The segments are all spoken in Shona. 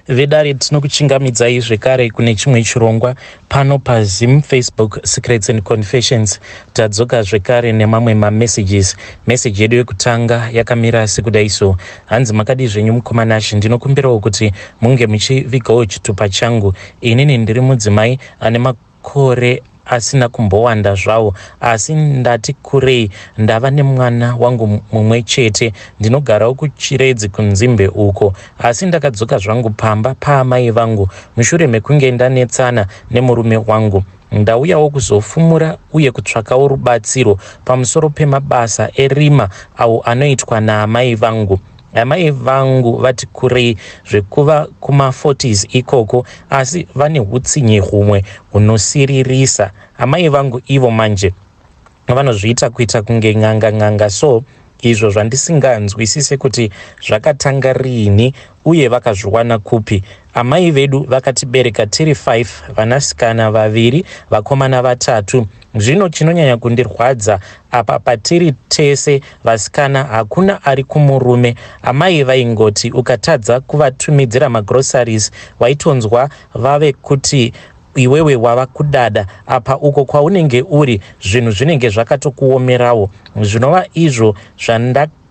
Vedare tinokuchingamidzai zvekare kune chimwe chirongwa pano paZim Facebook Secrets and Confessions. Tadzoka zvekare nemamwe mamessages. Message yedu yekutanga yakamira sekudai so. Hanzi makadii zvenyu mukoma Nash, ndinokumbirawo kuti munge muchivigawo chitupa changu. Inini ndiri mudzimai ane makore asina kumbowanda zvawo asi ndati kurei ndava nemwana wangu mumwe chete ndinogarawo kuchiredzi kunzimbe uko asi ndakadzoka zvangu pamba paamai vangu mushure mekunge ndanetsana nemurume wangu ndauyawo kuzofumura uye kutsvakawo rubatsiro pamusoro pemabasa erima awo anoitwa naamai vangu Amai vangu vati kurei zvekuva kuma 40s ikoko asi vane hutsinye humwe hunosiririsa. Amai vangu ivo manje vanozviita kuita kunge n'anga n'anga so izvo zvandisinganzwisise kuti zvakatanga riini uye vakazviwana kupi. Amai vedu vakatibereka tiri 5 vanasikana vaviri vakomana vatatu. Zvino chinonyanya kundirwadza apa patiri tese vasikana hakuna ari kumurume. Amai vaingoti ukatadza kuvatumidzira magroceries waitonzwa vave kuti iwewe wava kudada apa uko kwaunenge uri zvinhu zvinenge zvakatokuomerawo zvinova izvo zvandaka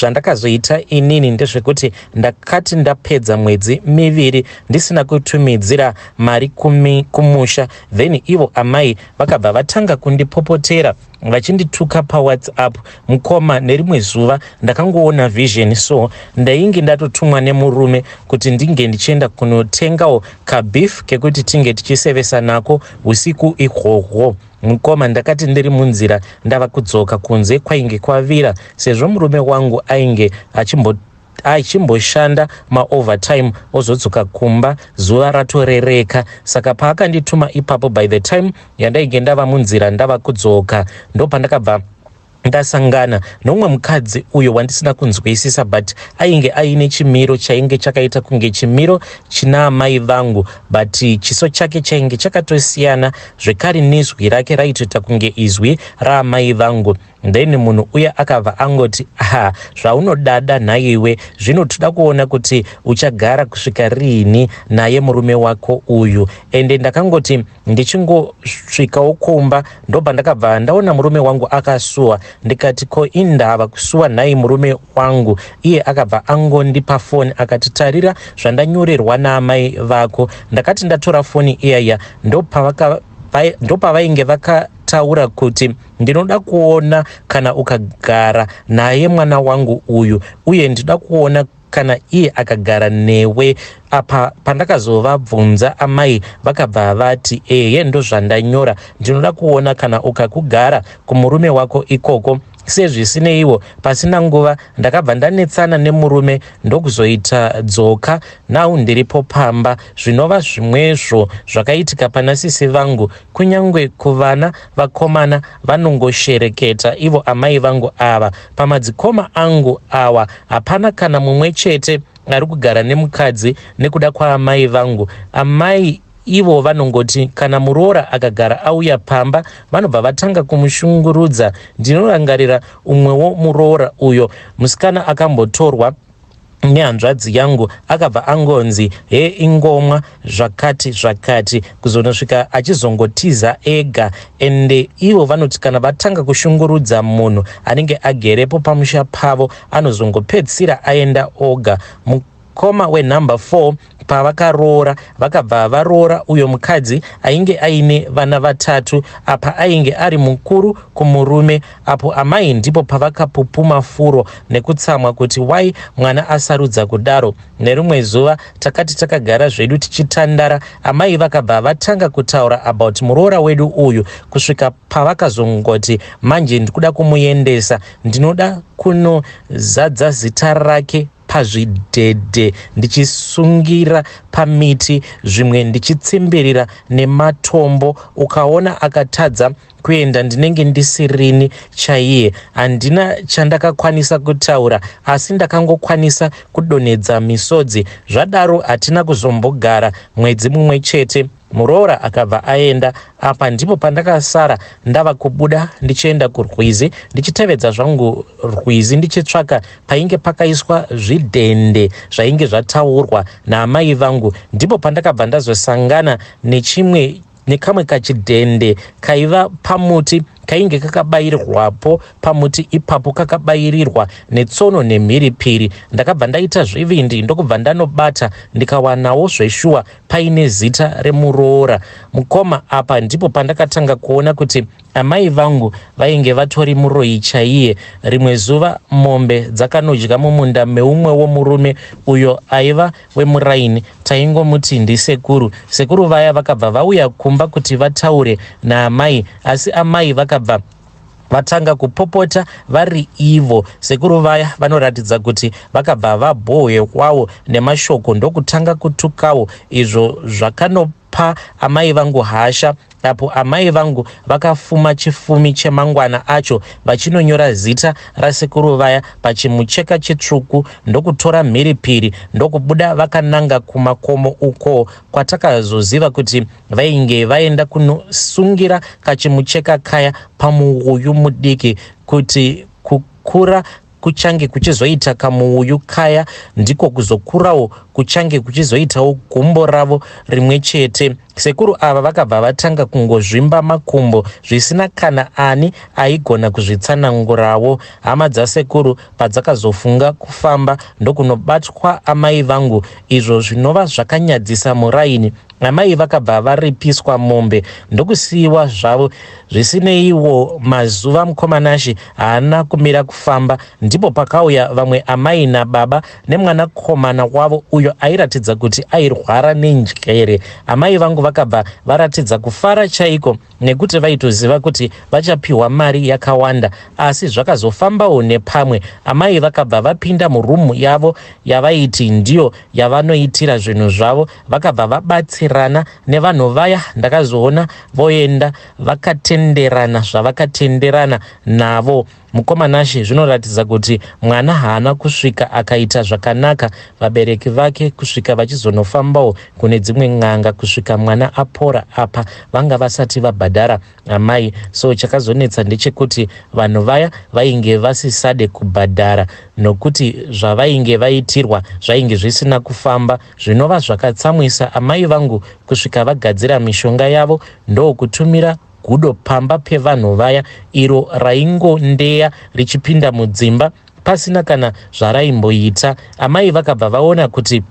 Zvandakazoita inini ndezvekuti ndakati ndapedza mwedzi miviri ndisina kutumidzira mari kumi, kumusha then ivo amai vakabva vatanga kundipopotera vachindituka pawhatsapp mukoma nerimwe zuva ndakangoona vision so ndainge ndatotumwa nemurume kuti ndinge ndichienda kunotengawo kabeef kekuti tinge tichisevesa nako usiku ihwohwo Mukoma ndakati ndiri munzira ndava kudzoka kunze kwainge kwavira sezvo murume wangu ainge achimbo achimboshanda maovertime ozodzoka kumba zuva ratorereka saka paakandituma ipapo by the time yandainge ndava munzira ndava kudzoka ndopandakabva Ndasangana noumwe mukadzi uyo wandisina kunzwisisa but ainge aine chimiro chainge chakaita kunge chimiro china amai vangu but chiso chake chainge chakatosiyana zvekare nezwi rake raitoita kunge izwi raamai vangu. Then munhu uya akabva angoti ah zvaunodada nhaiwe zvino toda kuona kuti uchagara kusvika riini naye murume wako uyu ende ndakangoti Ndichingosvikawo kumba ndopandakabva ndaona murume wangu akasuwa ndikati ko indava kusuwa nhai murume wangu iye akabva angondipa foni akati tarira zvandanyorerwa naamai vako ndakati ndatora foni iyaya ndopavainge vakataura kuti ndinoda kuona kana ukagara naye mwana wangu uyu uye ndinoda kuona kana iye akagara newe apa pandakazovabvunza amai vakabva vati ehe ndozvandanyora ndinoda kuona kana ukakugara kumurume wako ikoko sezvisineiwo pasina nguva ndakabva ndanetsana nemurume ndokuzoita dzoka now ndiripo pamba zvinova zvimwezvo zvakaitika pana sisi vangu Kunyangwe kuvana vakomana vanongoshereketa ivo amai vangu ava. Pamadzikoma angu awa hapana kana mumwe chete ari kugara nemukadzi nekuda kwaamai vangu. Amai ivo vanongoti kana muroora akagara auya pamba vanobva vatanga kumushungurudza. Ndinorangarira umwewo muroora uyo musikana akambotorwa nehanzvadzi yangu akabva angonzi he ingomwa zvakati zvakati kuzonosvika achizongotiza ega ende ivo vanoti kana vatanga kushungurudza munhu anenge agerepo pamusha pavo anozongopedzisira aenda oga mukoma wenumber 4 pavakaroora vakabva varoora uyo mukadzi ainge aine vana vatatu apa ainge ari mukuru kumurume apo amai ndipo pavakapupuma furo nekutsamwa kuti why mwana asarudza kudaro nerimwe zuva takati takagara zvedu tichitandara amai vakabva vatanga kutaura about muroora wedu uyu kusvika pavakazongoti manje ndikuda kumuendesa ndinoda kunozadza zita rake pazvidhedhe ndichisungira pamiti zvimwe ndichitsimbirira nematombo ukaona akatadza kuenda ndinenge ndisirini chaiye handina chandakakwanisa kutaura asi ndakangokwanisa kudonhedza misodzi zvadaro hatina kuzombogara mwedzi mumwe chete. Muroora akabva aenda. Apa ndipo pandakasara ndava kubuda ndichienda kurwizi ndichitevedza zvangu rwizi ndichitsvaka painge pakaiswa zvidhende zvainge zvataurwa naamai vangu. Ndipo pandakabva ndazosangana nechimwe nekamwe kachidhende kaiva pamuti kainge kakabairwapo pamuti ipapo kakabairirwa netsono nemhiripiri. Ndakabva ndaita zvivindi ndokubva ndanobata ndikawanawo zveshuwa paine zita remuroora. Mukoma apa ndipo pandakatanga kuona kuti amai vangu vainge vatori muroyi chaiye. Rimwe zuva mombe dzakanodya mumunda meumwewo murume uyo aiva wemuraini taingomuti ndisekuru. Sekuru vaya vakabva vauya kumba kuti vataure naamai asi amai vakabva vatanga kupopota vari ivo. Sekuru vaya vanoratidza kuti vakabva vabhohwekwawo nemashoko ndokutanga kutukawo izvo zvakanopa amai vangu hasha apo amai vangu vakafuma chifumi chemangwana acho vachinonyora zita rasekuru vaya pachimucheka chitsvuku ndokutora mhiripiri ndokubuda vakananga kumakomo uko kwatakazoziva kuti vainge vaenda kunosungira kachimucheka kaya pamuuyu mudiki kuti kukura kuchange kuchizoita kamuuyu kaya ndiko kuzokurawo kuchange kuchizoitawo gumbo ravo rimwe chete. Sekuru ava vakabva vatanga kungozvimba makumbo zvisina kana ani aigona kuzvitsanangurawo. Hama dzasekuru padzakazofunga kufamba ndokunobatwa amai vangu izvo zvinova zvakanyadzisa muraini. Amai vakabva varipiswa mombe ndokusiiwa zvavo. Zvisineiwo mazuva mukoma Nashy haana kumira kufamba ndipo pakauya vamwe amai nababa nemwanakomana wavo uyo airatidza kuti airwara nenjere. Amai vangu vakabva varatidza kufara chaiko nekuti vaitoziva kuti vachapiwa mari yakawanda asi zvakazofambawo nepamwe. Amai vakabva vapinda muroom yavo yavaiti ndiyo yavanoitira zvinhu zvavo vakabva vabatsirana nevanhu vaya ndakazoona voenda vakatenderana zvavakatenderana navo. Mukoma Nashe zvinoratidza kuti mwana haana kusvika akaita zvakanaka vabereki vake kusvika vachizonofambawo kune dzimwe n'anga kusvika mwana apora apa vanga vasati vabhadhara amai so chakazonetsa ndechekuti vanhu vaya vainge vasisade kubhadhara nokuti zvavainge vaitirwa zvainge zvisina kufamba zvinova zvakatsamwisa amai vangu kusvika vagadzira mishonga yavo ndokutumira gudo pamba pevanhu vaya iro raingondeya richipinda mudzimba pasina kana zvaraimboita. Amai vakabva vaona kuti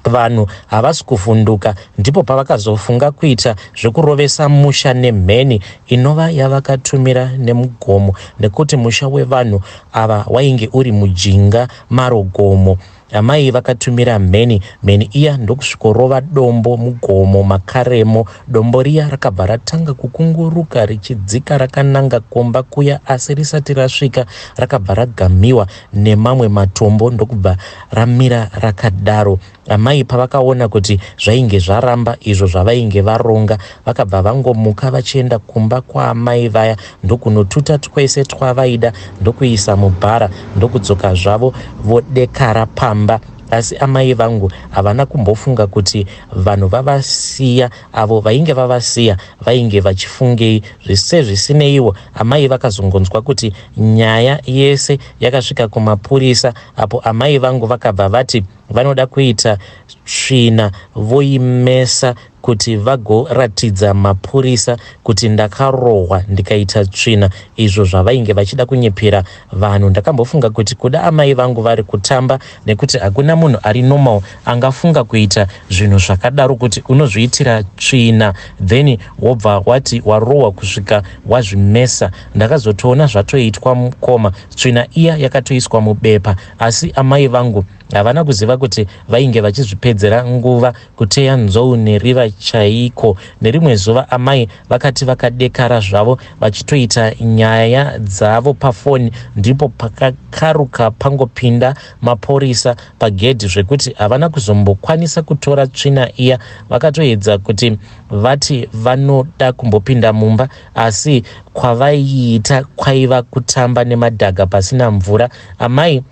vanhu havasi kuvhunduka ndipo pavakazofunga kuita zvekurovesa musha nemheni inova yavakatumira nemugomo nekuti musha wevanhu ava wainge uri mujinga maro gomo. Amai vakatumira mheni, mheni iya ndokusvikorova dombo mugomo makaremo. Dombo riya rakabva ratanga kukunguruka richidzika rakananga kumba kuya asi risati rasvika rakabva ragamiwa nemamwe matombo ndokubva ramira rakadaro. Amai pavakaona kuti zvainge zvaramba izvo zvavainge varonga vakabva vangomuka vachienda kumba kwaamai vaya ndokunotuta twese twavaida ndokuisa mubhara ndokudzoka zvavo vodekara pamba asi amai vangu havana kumbofunga kuti vanhu vavasiya avo vainge vavasiya vainge vachifungei sezvisineiwo amai vakazongonzwa kuti nyaya yese yakasvika kumapurisa apo amai vangu vakabva vati vanoda kuita tsvina voimesa kuti vagoratidza mapurisa kuti ndakarohwa ndikaita tsvina izvo zvavainge vachida kunyepera vanhu. Ndakambofunga kuti kuda amai vangu vari kutamba nekuti hakuna munhu ari normal angafunga kuita zvinhu zvakadaro kuti unozviitira tsvina then wobva wati warohwa kusvika wazvimesa. Ndakazotoona zvatoitwa mukoma, tsvina iya yakatoiswa mubepa asi amai vangu Havana kuziva kuti vainge vachizvipedzera nguva kuteya nzou neriva chaiko. Nerimwe zuva amai vakati vakadekara zvavo vachitoita nyaya dzavo pafoni ndipo pakakaruka pangopinda maporisa pagedhi zvekuti havana kuzombokwanisa kutora tsvina iya. Vakatoedza kuti vati vanoda kumbopinda mumba asi kwavaiita kwaiva kutamba nemadhaga pasina mvura. Amai.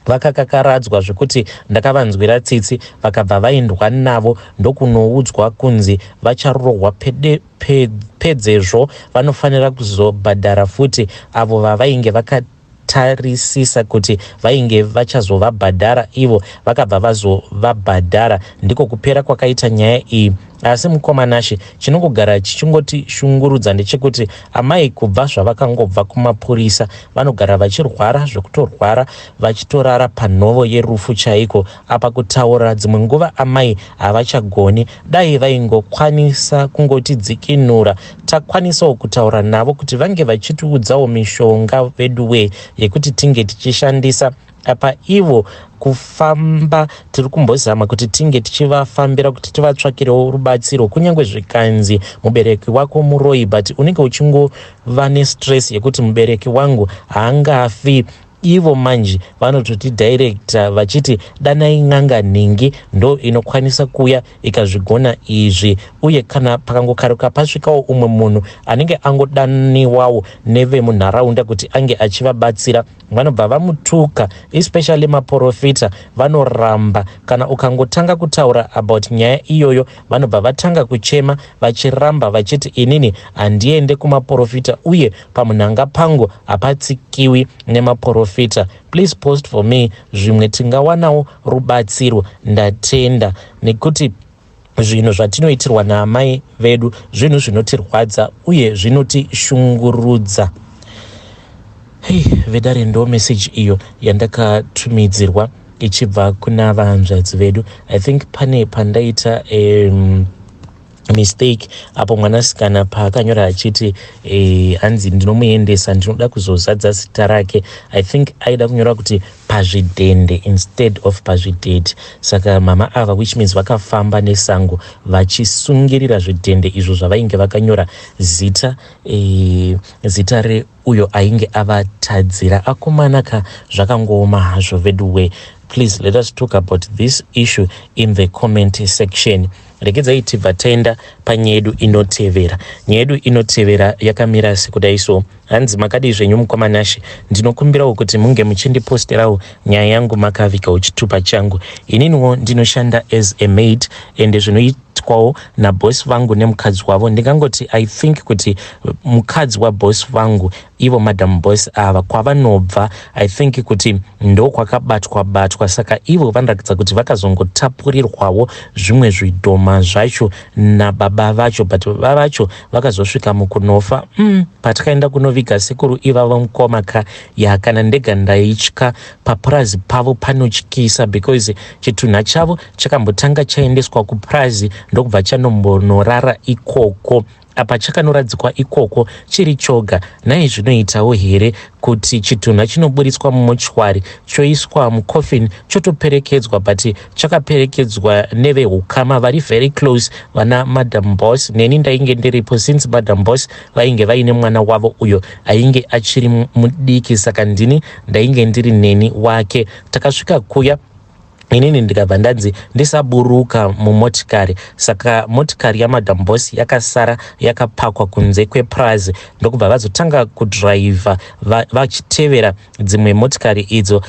Vakakakaradzwa zvekuti ndakavanzwira tsitsi vakabva vaendwa navo ndokunoudzwa kunzi vacharohwa pedzezvo vanofanira kuzobhadhara futi avo vavainge vakatarisisa kuti vainge vachazovabhadhara ivo vakabva vazovabhadhara. Ndiko kupera kwakaita nyaya iyi. Asi mukoma Nashe, chinongogara chichingotishungurudza ndechekuti amai kubva zvavakangobva kumapurisa vanogara vachirwara zvekutorwara vachitorara panhovo yerufu chaiko. Apa kutaura dzimwe nguva amai havachagoni. Dai vaingokwanisa kungotidzikinura takwanisawo kutaura navo kuti vange vachitiudzawo mishonga veduwee yekuti tinge tichishandisa. Apa ivo kufamba tiri kumbozama kuti tinge tichivafambira kuti tivatsvakirewo rubatsiro kunyange zvikanzi mubereki wako muroyi, but unenge uchingova nestress yekuti mubereki wangu haangafi. Ivo manje vanototidirecta vachiti danai n'anga nhingi ndo inokwanisa kuuya ikazvigona izvi. Uye kana pakangokaruka pasvikawo umwe munhu anenge angodaniwawo nevemunharaunda kuti ange achivabatsira, vanobva vamutuka, especially maporofita vanoramba. Kana ukangotanga kutaura about nyaya iyoyo, vanobva vatanga kuchema vachiramba vachiti inini handiende kumaporofita uye pamunhanga pangu hapatsikiwi nemaporofita. Please post for me, zvimwe tingawanawo rubatsiro. Ndatenda, nekuti zvinhu zvatinoitirwa naamai vedu zvinhu zvinotirwadza uye zvinotishungurudza. Hei vedare, ndo message iyo yandakatumidzirwa ichibva kuna vahanzvadzi vedu. I think pane pandaita mistake apo mwanasikana paakanyora achiti hanzi ndinomuendesa, ndinoda kuzozadza zita rake. I think aida kunyora kuti pazvidhende instead of pazvidhedhi. Saka mama ava, which means vakafamba nesango vachisungirira zvidhende izvo zvavainge vakanyora zita reuyo ainge avatadzira. Akomana ka, zvakangooma hazvo veduwe. Please let us talk about this issue in the comment section. Regedzai tibva taenda panyaya yedu inotevera. Nyaya yedu inotevera yakamira sekudai so. Hanzi, makadii zvenyu mukoma Nashe? Ndinokumbirawo kuti munge muchindiposterawo nyaya yangu makavigawo chitupa changu. Ininiwo ndinoshanda as a maid, ende zvinoitwawo nabhosi vangu nemukadzi wavo, ndingangoti I think kuti mukadzi wabhosi vangu, ivo Madam Boss ava, kwavanobva, I think kuti ndo kwakabatwa batwa. Saka ivo vanoratidza kuti vakazongotapurirwawo zvimwe zvidhoma zvacho nababa vacho, but baba vacho vakazosvika mukunofa. Patakaenda kunoviga sekuru ivavo, mukoma ka, ya, kana ndega ndaitya. Papurazi pavo panotyisa because chitunha chavo chakambotanga chaendeswa kupurazi, ndokubva chanombonorara ikoko. Apa chakanoradzikwa ikoko chiri choga. Nhai, zvinoitawo here kuti chitunha chinoburitswa mumochwari, choiswa mucoffin, chotoperekedzwa? But chakaperekedzwa neveukama vari very close, vana Madam Boss, neni ndainge ndiripo, since Madam Boss vainge vaine mwana wavo uyo ainge achiri mudiki, saka ndini ndainge ndiri neni wake. Takasvika kuya, inini ndikabva ndanzi ndisaburuka mumotikari. Saka motikari yaMadam Boss yakasara yakapakwa kunze kwepurazi, ndokubva vazotanga kudhiraivha vachitevera dzimwe motikari idzo.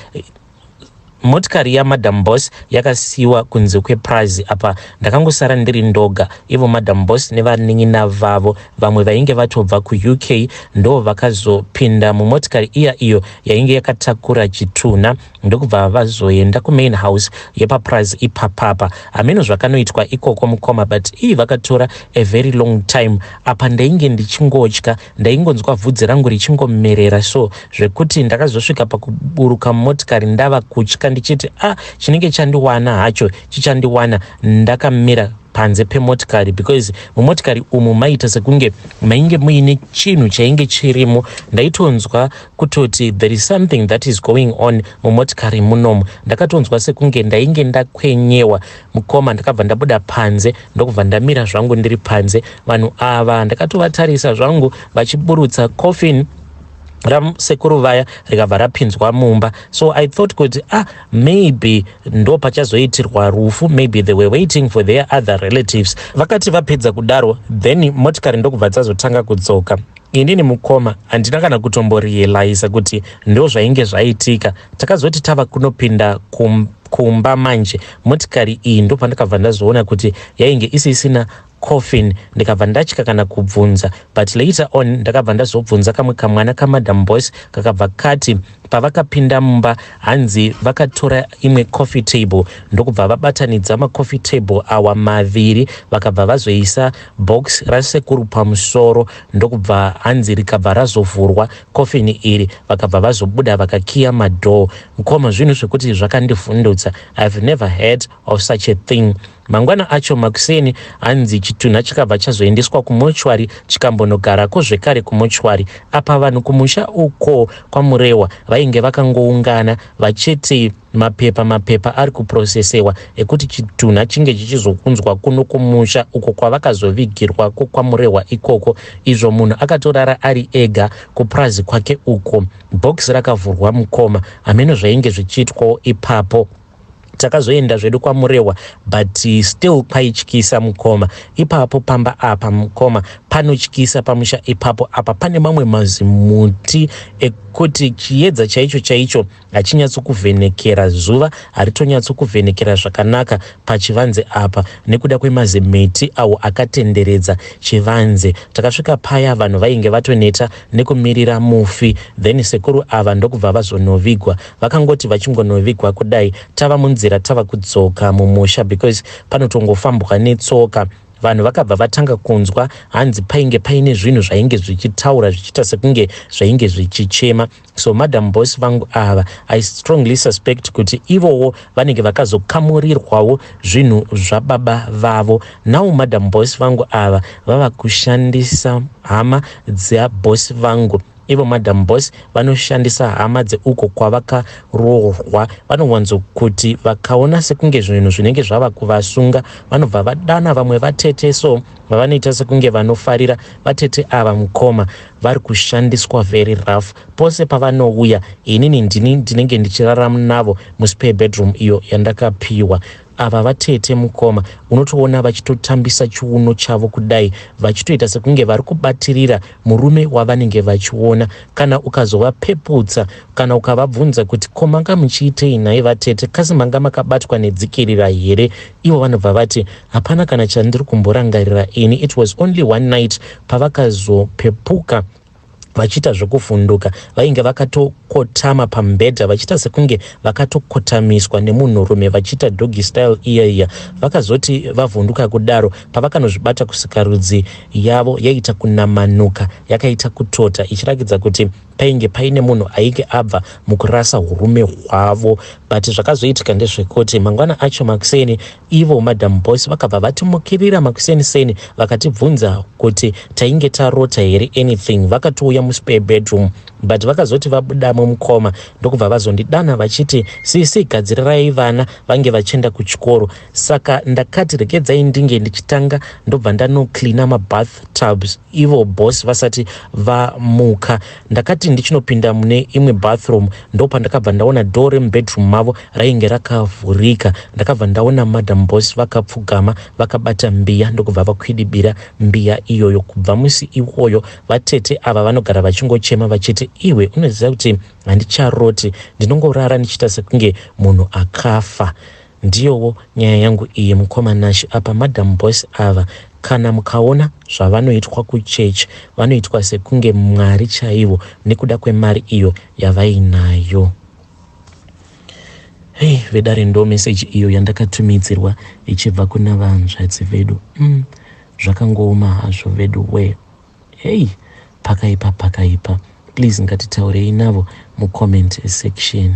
Motikari yaMadam Boss yakasiyiwa kunze kwepurazi. Apa ndakangosara ndiri ndoga. Ivo Madam Boss nevanin'ina vavo vamwe vainge vatobva kuUK ndo vakazopinda mumotikari iya iyo yainge yakatakura chitunha, ndokubva vazoenda kumain house yepapurazi ipapapa. Hameno zvakanoitwa ikoko, mukoma, but ii vakatora a very long time. Apa ndainge ndichingotya, ndaingonzwa vhudzi rangu richingomerera so zvekuti ndakazosvika pakuburuka mumotikari ndava kutya, ndichiti a ah, chinenge chandiwana hacho chichandiwana ndakamira panze pemotikari, because mumotikari umu maita sekunge mainge muine chinhu chainge chirimo. Ndaitonzwa kutoti there is something that is going on mumotikari munomu. Ndakatonzwa sekunge ndainge ndakwenyewa, mukoma. Ndakabva ndabuda panze, ndokubva ndamira zvangu ndiri panze. Vanhu ava ndakatovatarisa zvangu vachiburutsa coffin rasekuru vaya, rikabva rapinzwa mumba. So I thought kuti ah, maybe ndo pachazoitirwa rufu, maybe they were waiting for their other relatives. Vakati vapedza kudaro, then motikari ndokubva dzazotanga kudzoka. Inini mukoma handina kana kutomborealiza kuti ndozvainge zvaitika. Takazoti tava kunopinda kumba manje motikari iyi ndopandakabva ndazoona kuti yainge isisina coffin, ndikabva ndatya kana kubvunza. But later on ndakabva ndazobvunza kamwe kamwana kaMadam Boss, kakabva kati pavakapinda mumba, hanzi vakatora imwe coffee table, ndokubva vabatanidza macoffee table awa maviri, vakabva vazoisa box rasekuru pamusoro, ndokubva hanzi rikabva razovhurwa coffin iri, vakabva vazobuda vakakiya madoor. Mukoma, zvinhu zvekuti zvakandivhundutsa. I've never heard of such a thing. Mangwana acho makuseni, hanzi chitunha chikabva chazoendeswa kumochwari, chikambonogarako zvekare kumochwari. Apa vanhu kumusha uko kwaMurewa vainge vakangoungana vachiti mapepa mapepa ari kuprosesewa ekuti chitunha chinge chichizounzwa kuno kumusha uko kwavakazovigirwako kwaMurehwa ikoko, izvo munhu akatorara ari ega kupurazi kwake uko. Bhokisi rakavhurwa mukoma, hameno zvainge zvichiitwawo ipapo. Takazoenda zvedu kwaMurehwa, but still kwaityisa mukoma ipapo. Pamba apa mukoma panotyisa pamusha ipapo. Apa pane mamwe mazimuti ekuti chiedza chaicho chaicho hachinyatsokuvhenekera, zuva haritonyatsokuvhenekera zvakanaka pachivanze apa nekuda kwemazimiti awo akatenderedza chivanze. Takasvika paya vanhu vainge vatoneta nekumirira mufi. Then sekuru ava ndokubva vazonovigwa. Vakangoti vachingonovigwa kudai, tava munzira tava kudzoka mumusha, because panotongofambwa netsoka, vanhu vakabva vatanga kunzwa hanzi painge paine zvinhu zvainge zvichitaura, zvichiita sekunge zvainge zvichichema. So Madam Boss vangu ava, I strongly suspect kuti ivowo vanenge vakazokamurirwawo zvinhu zvababa vavo. Now Madam Boss vangu ava vava kushandisa hama dzaboss vangu. Ivo Madam Boss vanoshandisa hama dzeuko kwavakaroorwa. Vanowanzokuti vakaona sekunge zvinhu zvinenge zvava kuvasunga, vanobva vadana vamwe vatete, so vavanoita sekunge vanofarira. Vatete ava mukoma vari kushandiswa very rough. Pose pavanouya, inini ndini ndinenge ndichirarama navo muspare bedroom iyo yandakapiwa. Ava vatete mukoma, unotoona vachitotambisa chiuno chavo kudai, vachitoita sekunge vari kubatirira murume wavanenge vachiona. Kana ukazovapeputsa, kana ukavabvunza kuti, "Ko manga muchiitei nhai vatete? Kasi manga makabatwa nedzikirira here?" ivo vanobva vati, "Hapana kana chandiri kumborangarira ini." It was only one night pavakazopepuka vachiita zvekuvhunduka. Vainge vakatokotama pamubhedha, vachiita sekunge vakatokotamiswa nemunhurume, vachiita doggy style iya iya. Vakazoti vavhunduka kudaro, pavakanozvibata kusikarudzi yavo, yaita kunamanuka, yakaita kutota, ichiratidza kuti painge paine munhu ainge abva mukurasa urume hwavo. But zvakazoitika ndezvekuti mangwana acho makuseni, ivo Madam Boss vakabva vatimukirira makuseni seni, vakatibvunza kuti tainge tarota here anything. Vakatouya muspare bedroom, but vakazoti vabudamo mukoma, ndokubva vazondidana vachiti, "Sisi, gadzirirai vana vange vachienda kuchikoro." Saka ndakati regedzai ndinge ndichitanga, ndobva ndanocleana mabath tubs ivo boss vasati vamuka. Ndakati ndichinopinda mune imwe bathroom, ndopandakabva ndaona door remubedroom mavo rainge rakavhurika. Ndakabva ndaona Madam Boss vakapfugama vakabata mbiya, ndokubva vakwidibira mbiya iyoyo. Kubva musi iwoyo, vatete ava vanogara vachingochema vachiti, "Iwe unoziva kuti handicharoti, ndinongorara ndichiita sekunge munhu akafa." Ndiyowo nyaya yangu iyi mukoma Nashi. Apa Madam Boss ava, kana mukaona zvavanoitwa kuchechi, vanoitwa sekunge Mwari chaivo nekuda kwemari iyo yavainayo. Hei vedare, ndo meseji iyo yandakatumidzirwa ichibva kuna vanzvadzi vedu. Zvakangooma hazvo vedu we. Hei, pakaipa, pakaipa. Please, ngatitaurei navo mucomment section.